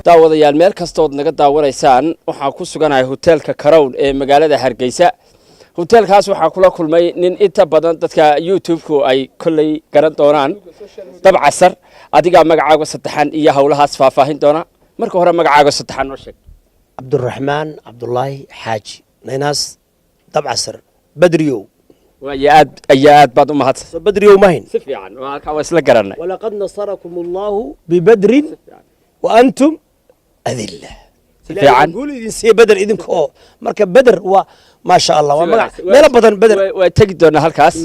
Daawadayaal, meel kastood naga daawanaysaan, waxaan ku suganahay hoteelka Crown ee magaalada Hargeysa. Hoteelkaas waxaa kula kulmay nin inta badan dadka YouTube-ku ay kolley garan doonaan, Dabcasar. Adigaa magacaaga saddexan iyo howlahaas faahfaahin doona. Marka hore magacaaga saddexan noo sheeg. Cabduraxmaan Cabdulaahi Xaaji, naynaas Dabcasar, Badriyow. Waayo, aad ayaa aad baad u mahadsan. Soo Badriyow mahayn? Si fiican, waa halkaa, waa isla garanay. ولقد نصركم الله ببدر وأنتم أذلة. Si fiican. Guul idin siiye Beder idinka oo marka Beder waa, maasha Allah, waa magac meelo badan Beder. Waa tegi doonaa halkaas.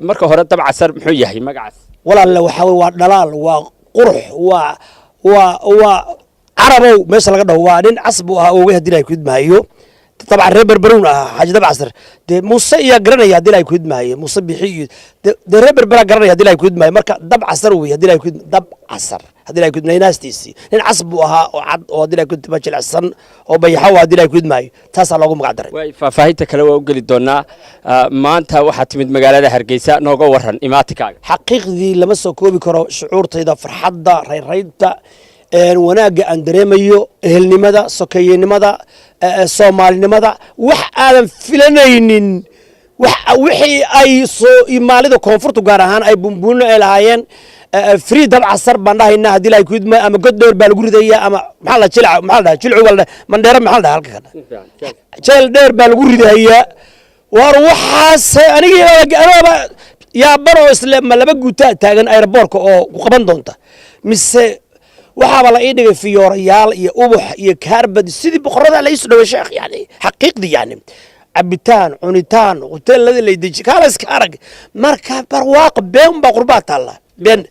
Marka hore Dabcasar muxuu yahay magacaas? Walaalle, waxaa wey waa dhalaal, waa qurux, waa Carabow meesha laga dhaho. Waa nin cas buu ahaa oogay, haddii Ilahay ku idmaayo. Dabcan reer Berberuun ahaa Xaaji Dabcasar. Dee Muuse iyaa garanaya, haddii Ilahay ku idmaayo, Muuse Bixi iyo dee reer Berberaa garanaya, haddii Ilahay ku idmaayo. Marka Dabcasar wey, haddii Ilahay ku Dabcasar, haddii Ilahay ku idmaayo, naastiisii nin cas buu ahaa oo cad oo, haddii Ilahay ku idmaayo, jilicsan oo bayaxo, haddii Ilahay ku idmaayo, taasaa loogu magac daray. Waay, faahfaahinta kale waa u geli doonaa. Maanta waxaa timid magaalada Hargeysa, nooga waran imaatikaaga. Xaqiiqdii lama soo koobi karo shucuurtayda, farxadda, raynraynta, wanaagga aan dareemayo, ehelnimada, sokeeyenimada, Soomaalinimada, wax aadan filanaynin. Wixii ay Soomaalida koonfurtu gaar ahaan ay bumbuuno ay lahaayeen, free Dabcasar baan dhahaynaa, haddii Ilahay ku idma, ama god dheer baa lagu ridaya, ama maxaa la jilca, maxaa la dhaha, jilcu baa la dhaha, Mandheere, maxaa la dhaha, halka kana jeel dheer baa lagu ridayaa. Waar waxaas anigii anaba yaaban oo isle ma laba guutaa taagan airport-ka oo ku qaban doonta, mise waxaaba la ii dhigay fiyoorayaal iyo ubax iyo kaarbad, sidii boqorada la iisu dhaway, sheekh. Yani xaqiiqdii, yani cabitaan, cunitaan, hoteeladii lay deji, kaala iska arag. Marka barwaaqo been baa qurbaa taalla been.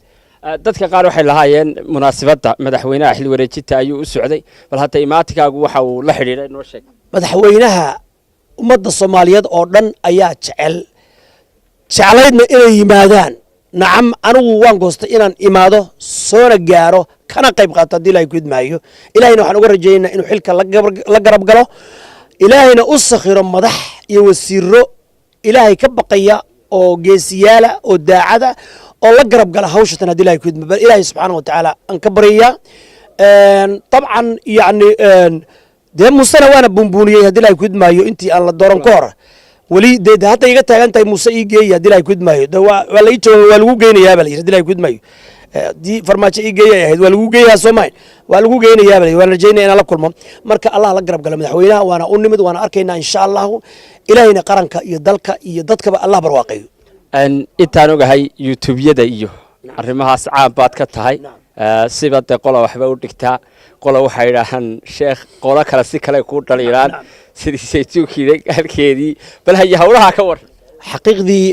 Dadka qaar waxay lahaayeen munaasabadda madaxweynaha xil wareejinta ayuu u socday. Bal hadda imaatikaagu waxa uu la xidhiidhay noo sheeg. Madaxweynaha ummadda Soomaaliyeed oo dhan ayaa jecel, jeclaydna inay yimaadaan. Nacam, anigu waan goostay inaan imaado, soona gaaro, kana qayb qaato, haddii Ilahay ku idmaayo. Ilahayna waxaan uga rajaynaa inuu xilka la garab galo, Ilaahayna u sakhiro madax iyo wasiiro Ilaahay ka baqaya oo geesiyaala oo daacada oo la garab gala hawshatan, haddii Ilahay ku idmayo. Bal Ilaahay subxaana wa tacaala aan ka baryayaa. Dabcan, yacni dee Muusena waana buunbuuniyey, haddii Ilahay ku idmaayo, intii aan la dooran ka hor. Weli dee hadda iga taagan tahay Muuse ii geeya, haddii Ilahay ku idmaayo. De waa la ii jawaabay, waa lagu geynayaa baa la yidhi, haddii Ilahay ku idmaayo. Haddii Farmaajo ii geeya ay ahayd, waa lagu geeyaa, soo mahayn? Waa lagu geynayaa baa la yidhi. Waan rajaynaya inaan la kulmo. Marka Allah la garab gala madaxweynaha, waana u nimid, waana arkaynaa insha Allahu. Ilaahayna qaranka iyo dalka iyo dadkaba Allah barwaaqeeyo. Intaan ogahay YouTubyada iyo arrimahaas caan baad ka tahay. Siba dee qola waxba u dhigtaa, qola waxay idhaahaan sheekh, qolo kale si kale kuu dhaliilaan, sidii saytuunkii halkeedii. Bal haye, howlaha ka war. Xaqiiqdii,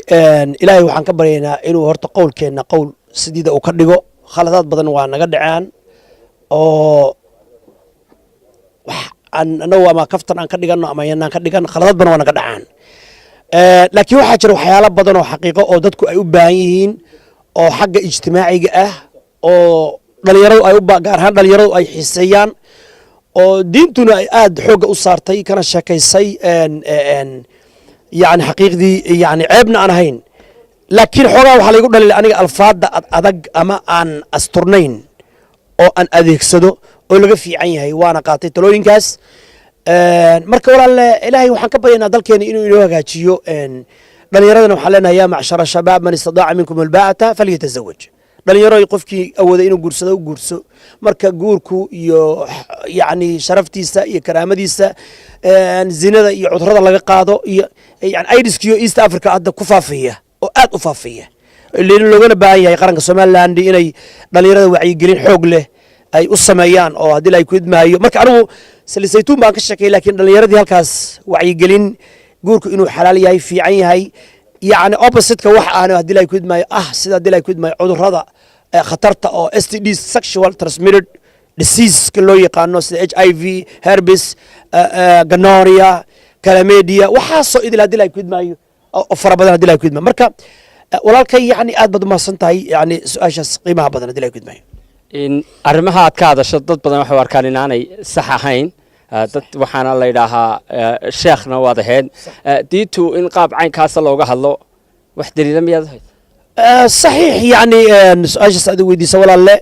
Ilaahay waxaan ka baryaynaa inuu horta qowlkeenna qowl sidiida uu ka dhigo. Khaladaad badan waa naga dhaceen oo wax aan anagu ama kaftan aan ka dhiganno ama yanaan ka dhigan, khaladaad badan waa naga dhacaan. Laakiin waxaa jira waxyaalo badan oo xaqiiqo oo dadku ay u baahan yihiin oo xagga ijtimaaciga ah oo dhalinyaradu ay gaar ahaan dhalinyaradu ay xiiseeyaan oo diintuna ay aad xoogga u saartay kana sheekaysay. Yani xaqiiqdii, yani ceebna aan ahayn, laakiin xoogaa waxaa laygu dhaliilay aniga alfaadda ad adag ama aan asturnayn oo aan adeegsado oo laga fiican yahay. Waana qaatay talooyinkaas. Marka walaalle, Ilaahay waxaan ka baryaynaa dalkeena inuu inoo hagaajiyo. Dhalinyaradana waxaan leenahay: يا معشر الشباب من استطاع منكم الباءة فليتزوج. Dhalinyaro, qofkii awooday inuu guursado u guurso. Marka guurku iyo yacni sharaftiisa iyo karaamadiisa, zinada iyo cudurada laga qaado iyo yani AIDS-kiyo East Africa hadda ku faafaya oo aad u faafaya, loogana baahan yahay qaranka Somaliland inay dhalinyarada wacyigelin xoog leh ay u sameeyaan oo haddii ay ku idmaayo. Marka anigu sali saytuun baan ka sheekay, laakiin dhalinyaradii halkaas wacyigelin guurku inuu xalaal yahay, fiican yahay, yacni opposite-ka wax ahna, haddii ay ku idmaayo, ah sida, haddii ay ku idmaayo, cudurrada khatarta oo STD, sexual transmitted disease-ka loo yaqaano, sida HIV, herpes, gonorrhea, chlamydia, waxaasoo idil, haddii ay ku idmaayo, oo fara badan, haddii ay ku idmaayo. Marka walaalkay, yacni aad baad umahadsan tahay, yacni su-aashaas qiimaha badan, haddii ay ku idmaayo. In arrimaha aad ka hadasho dad badan waxay u arkaan inaanay sax ahayn. Dad waxaana la yidhaahaa sheekhna waad ahayd. Diintu in qaab caynkaasa looga hadlo wax daliila miyaad haysa? Saxiix. Yani su-aashaas aad weydiisa, walaalle,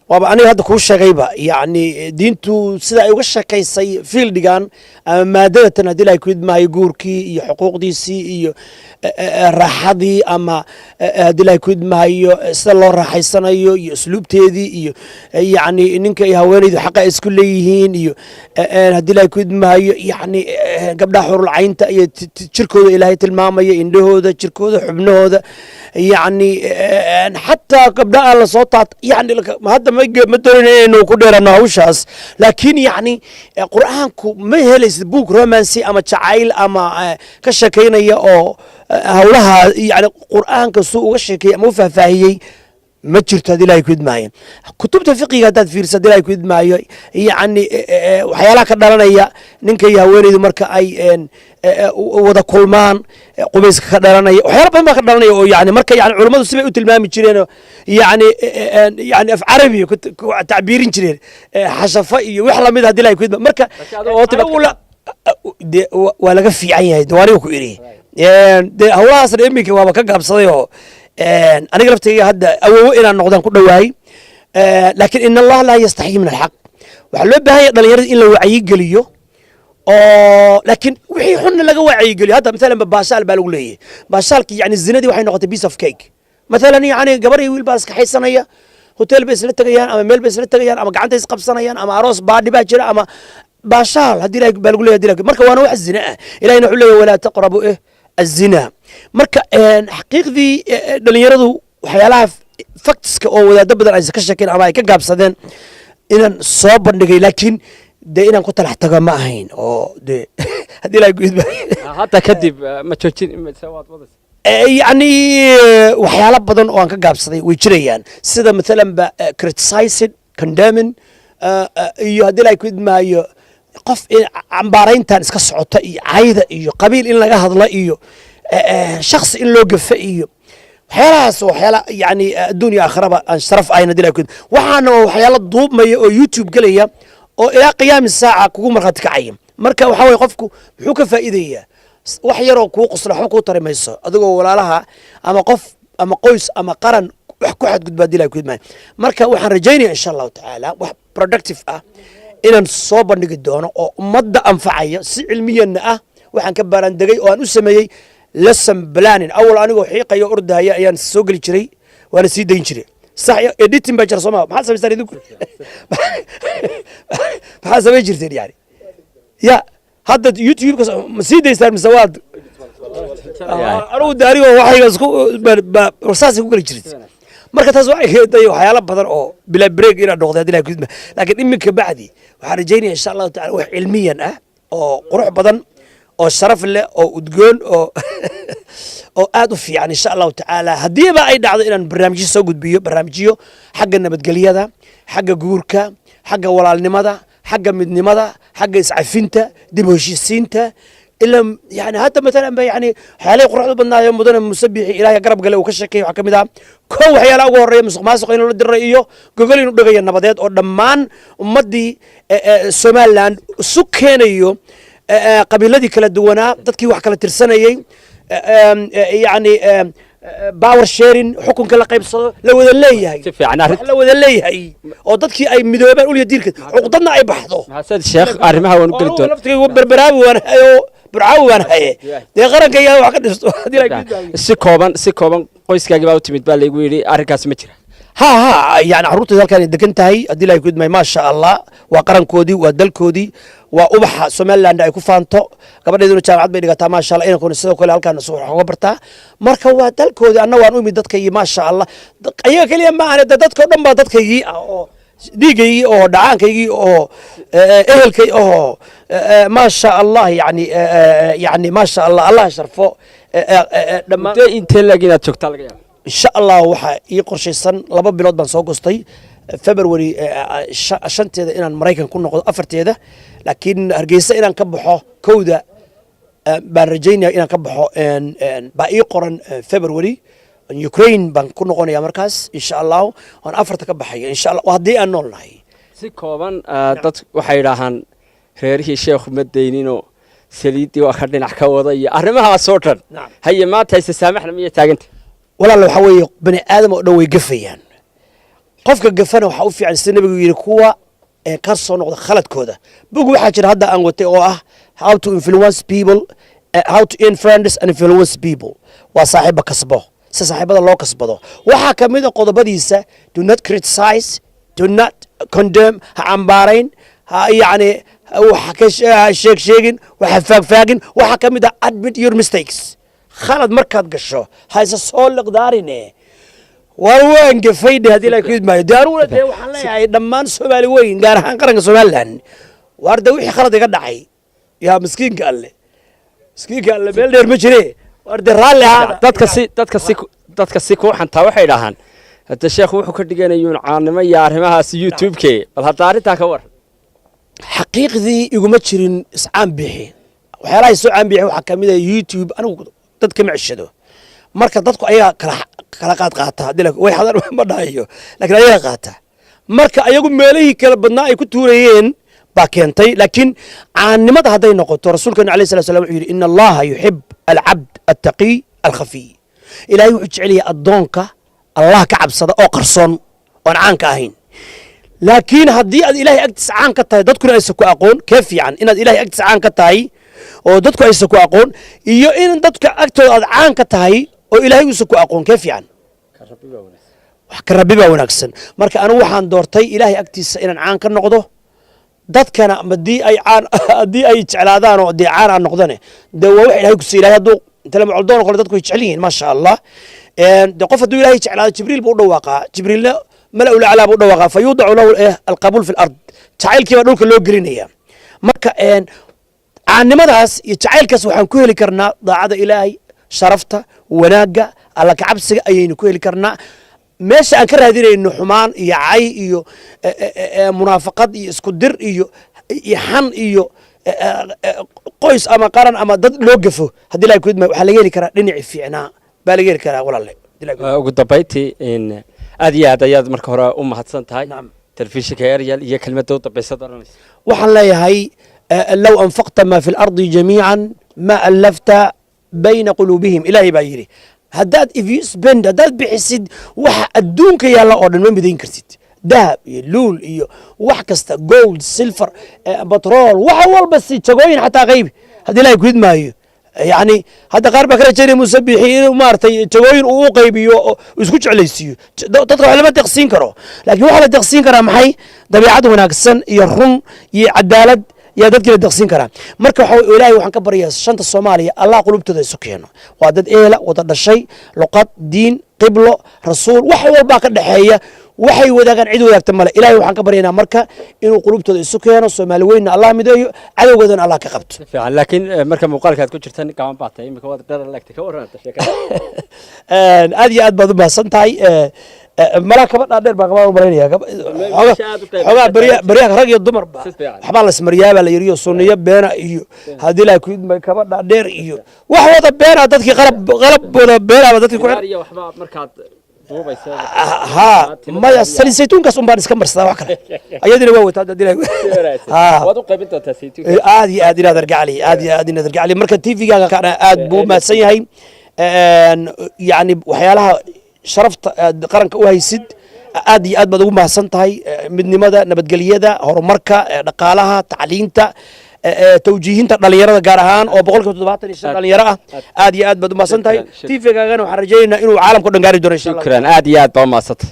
Waaba aniga hadda kuu sheegayba, yacni diintu sida ay uga sheekaysay fieldigan ama maadada tan, haddii Ilahay ku idmaayo, guurkii iyo xuquuqdiisii iyo raaxadii ama haddii Ilahay ku idmaayo, sida loo raaxaysanayo iyo usluubteedii iyo yacni ninka iyo haweenaydu xaqa ay isku leeyihiin iyo haddii Ilahay ku idmaayo, yacni gabdhaha xurulcaynta iyo jirkooda Ilaahay tilmaamaya, indhahooda, jirkooda, xubnahooda, yacni xataa gabdha aan lasoo taat, yani hadda ma doonayno inaynu ku dheerano hawshaas, laakiin yacni Qur'aanku ma helaysid book romance ama jacayl ama ka sheekaynaya oo hawlaha, yani Qur'aanka suu uga sheekeeyey ama u faahfaahiyey ma jirto, haddii Ilahay ku idmaayo. Kutubta fiqiga haddaad fiiriso, haddii Ilahay ku idmaayo, yacni waxyaalaha ka dhalanaya ninka iyo haweeneydu marka ay wada kulmaan, qubayska ka dhalanaya, waxyaala badan baa ka dhalanaya oo yani marka yani culummadu sibay u tilmaami jireen oo yani af Carabi ku tacbiirin jireen, xashafa iyo wax lamid, haddii Ilahay ku idmaayo. Marka anigu de waa laga fiican yahay, de aniga ku iri de hawlahaasna iminka waaba ka gaabsaday oo aniga laftayga hadda awoowo inaan noqdaan ku dhowaay. Laakiin إن الله لا يستحيي من الحق. Waxaa loo baahan yahay dhalinyarada in la wacyigeliyo oo laakiin wixii xunna laga wacyigeliyo. Hadda maalan baashaal baa lagu leeyahay, baashaalki yani zinadii waxay noqotay piece of cake. Maalan yani gabar iyo wiil baa iskaxaysanaya, hotel bay isla tegayaan ama meel bay isla tegayaan ama gacanta isqabsanayaan ama aroos baadhi baa jira ama baashaal haddii Ilahay baa lagu leeyahay hadii marka waana wax zina ah. Ilahina wuxuu leeyahay: ولا تقربوا الزنا. Marka xaqiiqdii dhalinyaradu waxyaalaha factska oo wadaado badan aysan ka sheekeen ama ay ka gaabsadeen inaan soo bandhigay, laakiin dee inaan ku talax tago ma ahayn oo de haddii Ilahay ku idmaayo. Hadda kadib ma joojin mise waad wadaysa? Yacni waxyaalo badan oo aan ka gaabsaday way jirayaan, sida maalan ba criticizing, condemning iyo haddii Ilahay ku idmaayo qof in cambaarayntan iska socota iyo cayda iyo qabiil in laga hadla iyo shakhsi in loo gafe iyo waxyaalahaas, waxyaala yani adduun iyo aakhiraba aan sharaf ahayn haddii Ilahay ku idmaayo. Waxaana waa waxyaalo duubmaya oo YouTube gelaya oo ilaa qiyaami saaca kugu markhaati kacaya. Marka waxaa weye, qofku muxuu ka faa'iidayaa? Wax yaroo kuu qosla waxba kuu tari mayso, adigoo walaalaha ama qof ama qoys ama qaran wax ku xadgudba, haddii Ilahay ku idmaayo. Marka waxaan rajaynaya, insha Allahu tacaala, wax productive ah inaan soo bandhigi doono oo ummadda anfacaya si cilmiyanna ah. Waxaan ka baaraandegay oo aan u sameeyey lesson planning. Awal anigoo xiiqaya, ordahaya ayaan soo geli jiray, waana sii dayn jiray. Sax, editing baa jira, sooma? Maxaad samaystaan idinku? Maxaad samayn jirteen? Yani ya hadda YouTube-ka ma sii daystaan mise waad anigu de anigoo waxayga isku saasay ku geli jirtay? Marka taas waxay keentay waxyaalo badan oo bilaa break inaan noqday, haddii Ilahay ku idma. Laakiin iminka bacdi waxaan rajaynaya, insha Allahu tacala, wax cilmiyan ah oo qurux badan oo sharaf leh oo udgoon oo aad u fiican, insha Allahu tacaala, haddiiba ay dhacdo inaan barnaamijyo soo gudbiyo, barnaamijyo xagga nabadgelyada, xagga guurka, xagga walaalnimada, xagga midnimada, xagga iscafinta, dib u heshiisiinta. Ilaa yani hadda maalan ba yani waxyaalihii quruxda badnaayo mudane Musabixi, Ilaahay garab gale, uu ka sheekeeyey waxaa ka mid ah kow waxyaalaha ugu horreeya musuq maasuq inuu la diray iyo gogol inuu dhigayo nabadeed oo dhammaan ummaddii Somaliland isu keenayo, qabiiladii kala duwanaa, dadkii wax kala tirsanayey, yani power sharing, xukunka la qaybsado, la wada leeyahay. Si fiican wax la wada leeyahay oo dadkii ay midoobaan, ulya diirka, cuqdadna ay baxdo. Mahadsanid sheekh, arrimaha waan u geli doonaa. Laftigaygu Berberaawi waan hayo, Burcaawi waan haye, dee qaranka yaa wax ka dhisto haddii la Si kooban, qoyskaagii baa u timid baa laygu yidhi, arrinkaas ma jira? Ha, yani carruurtayda halkaan ay degan tahay, haddii Ilahay ku idmay, maasha Allah. Waa qarankoodii, waa dalkoodii, waa ubaxa Somaliland ay ku faanto. Gabadheeduna jaamacad bay dhigataa, maasha Allah. Inankuna sidoo kale halkaan wax uga bartaa. Marka waa dalkoodii, anna waan u imid dadkaygii, maasha Allah. Ayaga keliya ma ahane, dee dadka o dhan baa dadkaygii ah oo dhiigaygii oo dhacaankaygii oo ehelkay oo maasha Allah. Yani maasha Allah, Allah sharfo dhammaan. Muddo intee leeg inaad joogtaa laga yaaba? Insha Allah waxaa ii qorshaysan, 2 bilood baan soo gostay, February 5-teeda inaan Maraykan ku noqdo, 4-teeda, laakiin Hargeysa inaan ka baxo 1-da baan rajaynaya inaan ka baxo baa ii qoran. February Ukraine baan ku noqonaya markaas, insha Allahu, waan 4-ta ka baxaya, insha Allah, haddii aan nool nahay. Si kooban, dad waxay yidhaahaan reerihii sheekhu ma dayninoo saliiddii waa ka dhinac ka wada iyo arrimahaasoo dhan. Haye, maanta hayse saamaxna miyay taaganta? Walaal, waxaa weeye bani aadam oo dhan way gafayaan. Qofka gafana waxaa u fiican, sida Nabigu yidhi, kuwa ka soo noqda khaladkooda. Bug waxaa jira hadda aan watay oo ah "How to Influence People", "How to Earn Friends and Influence People", waa saaxiiba kasbo, si saaxiibada loo kasbado. Waxaa ka mid a qodobadiisa: do not criticize, do not condemn, ha cambaarayn, ha yacni wax ka ha sheeg sheegin, waxa faagfaagin. Waxaa ka mid ah admit your mistakes. Khalad markaad gasho ha isa soo liqdaarine, war waan gafaydhe haddii la kid maayo. Dee aniguna dee waxaan leeyahay dhammaan Soomaali weyn, gaar ahaan qaranka Somaliland, waar dee wixii khalad iga dhacay, yaa miskiinka alle, miskiinka alle meel dheer ma jire, waar dee raalli ahaada. Dadka si kuu xantaa waxay dhahaan, hadda sheekhu wuxuu ka dhiganayuun caannimo iyo arrimahaas YouTube-ke. Bal hadda arrintaa ka war. Xaqiiqdii iguma jirin iscaan bixi. Waxyaalaha soo caan bixi waxaa kamid ah YouTube. Anigu dad kama ceshado. Marka dadku ayaga kala qaad qaata haddii way xadar ma dhahayo, laakiin ayaga qaata. Marka ayagu meelihii kala badnaa ay ku tuurayeen baa keentay. Laakiin caannimada hadday noqoto, Rasuulkeena alayhi salatu salam wuxuu yidhi: "إن الله يحب العبد التقي الخفي." Ilaahay wuxuu jecel yahay addoonka Allah ka cabsada oo qarsoon oon caanka ahayn. Laakiin haddii aad Ilaahay agtiisa caan ka tahay, dadkuna aysan ku aqoon, kee fiican? Inaad Ilaahay agtiisa caan ka tahay oo dadku aysan ku aqoon, iyo in dadka agtooda aad caan ka tahay oo Ilaahay uusan ku aqoon, kee fiican? Wax ka Rabbi baa wanaagsan. Marka anigu waxaan doortay Ilaahay agtiisa inaan caan ka noqdo. Dadkana haddii ay caan, haddii ay jeclaadaan oo dee caan aan noqdane, dee waa wax Ilahay kusiiya. Ilahay hadduu telemucoldoon kale, dadku way jecel yihiin, maasha Allah. De qof hadduu Ilahay jeclaado, Jibriil buu u dhawaaqaa, Jibriilna ملأ الأعلى buu u dhawaaqaa. فيوضع له القبول في الأرض. Jacaylkii baa dhulka loo gelinaya. Marka caannimadaas iyo jacaylkaas waxaan ku heli karnaa daacada Ilaahay, sharafta, wanaagga, Alla kacabsiga ayaynu ku heli karnaa. Meesha aan ka raadinayno xumaan iyo cay iyo munaafaqad iyo isku dir iyo xan iyo qoys ama qaran ama dad loo gafo, haddii Ilahay ku idmayo, waxaa laga heli karaa dhinacii fiicnaa baa laga heli karaa, walaale, haddii Ilahay ku idmayo. Ugu dambayntii, in aad iyo aad ayaad marka hore u mahadsan tahay. Nacam. Telefishinka Eryal iyo kelmadda u dambaysaad odhanaysa. Waxaan leeyahay لو أنفقت ما في الأرض جميعا ما ألفت بين قلوبهم. Ilaahay baa yidhi, haddaad, if you spend, haddaad bixisid waxa adduunka yaalla oo dhan, ma midayn kartid. Dahab iyo luul iyo wax kasta, gold, silver, batrool, wax walba si jagooyin xataa qaybi, haddii Ilahay ku idmaayo. Yani hadda qaar baa ka rajaynaya Muuse Bixi inuu maaragtay jagooyin uu u qaybiyo oo uu isku jeclaysiiyo. Dadka wax lama deqsiin karo, laakiin waxaa la deqsiin karaa maxay? Dabeecad wanaagsan iyo run iyo cadaalad yaa dadkii la deqsiin karaa. Marka waxa weye, Ilaahay waxaan ka baryaa shanta Soomaaliya, Allah qulubtooda isu keeno. Waa dad eela wada dhashay, luqad, diin, qiblo, rasuul, wax walbaa ka dhexeeya. Waxay wadaagaan cid wadaagta male. Ilahay waxaan ka baryaynaa marka inuu qulubtooda isu keeno, Soomaali weynna Allah mideeyo, cadowgoodana Allah ka qabto. Si fiican. Laakiin marka muuqaalka aad ku jirta nin gaaban baa tahay, imika waad dherer leegtay. Ka warran hadda sheekada. Aad iyo aad baad u mahadsan tahay. Malaa kaba dhaadheer baan qabaa u malaynaya. Meesha aad u qayb xoogaa qaatay. Baryaha rag iyo dumarba Si fiican. waxbaa la ismariyaa baa la yidhi, sunniyo beena iyo haddii Ilahay ku idmay kaba dhaadheer iyo wax wada beena, dadkii qalab wada beenaba dadkii ku Khiyaar iyo waxba markaad duubaysa. Ha, maya, saliid saytuunkaas un baan iska marsadaa, wax kale ayadina waa wataa haddii Ilahay ha. Waad u qaybin doontaa saytuunka. Aad iyo aad inaad argacli, aad iyo aad inaad argacli. Marka TV-gaaga kana aad buu u mahadsan yahay. Yani waxyaalaha sharafta aad qaranka u haysid, aad iyo aad baad ugu mahadsan tahay. Midnimada, nabadgelyada, horumarka, dhaqaalaha, tacliinta, tawjiihinta dhalinyarada, gaar ahaan oo 75% dhalinyaro ah, aad iyo aad baad u mahadsan tahay. Shukran. TV-gaagana waxaan rajaynaynaa inuu caalamka o dhan gaari doono, insha Allah. Shukran, aad iyo aad baa u mahadsantay.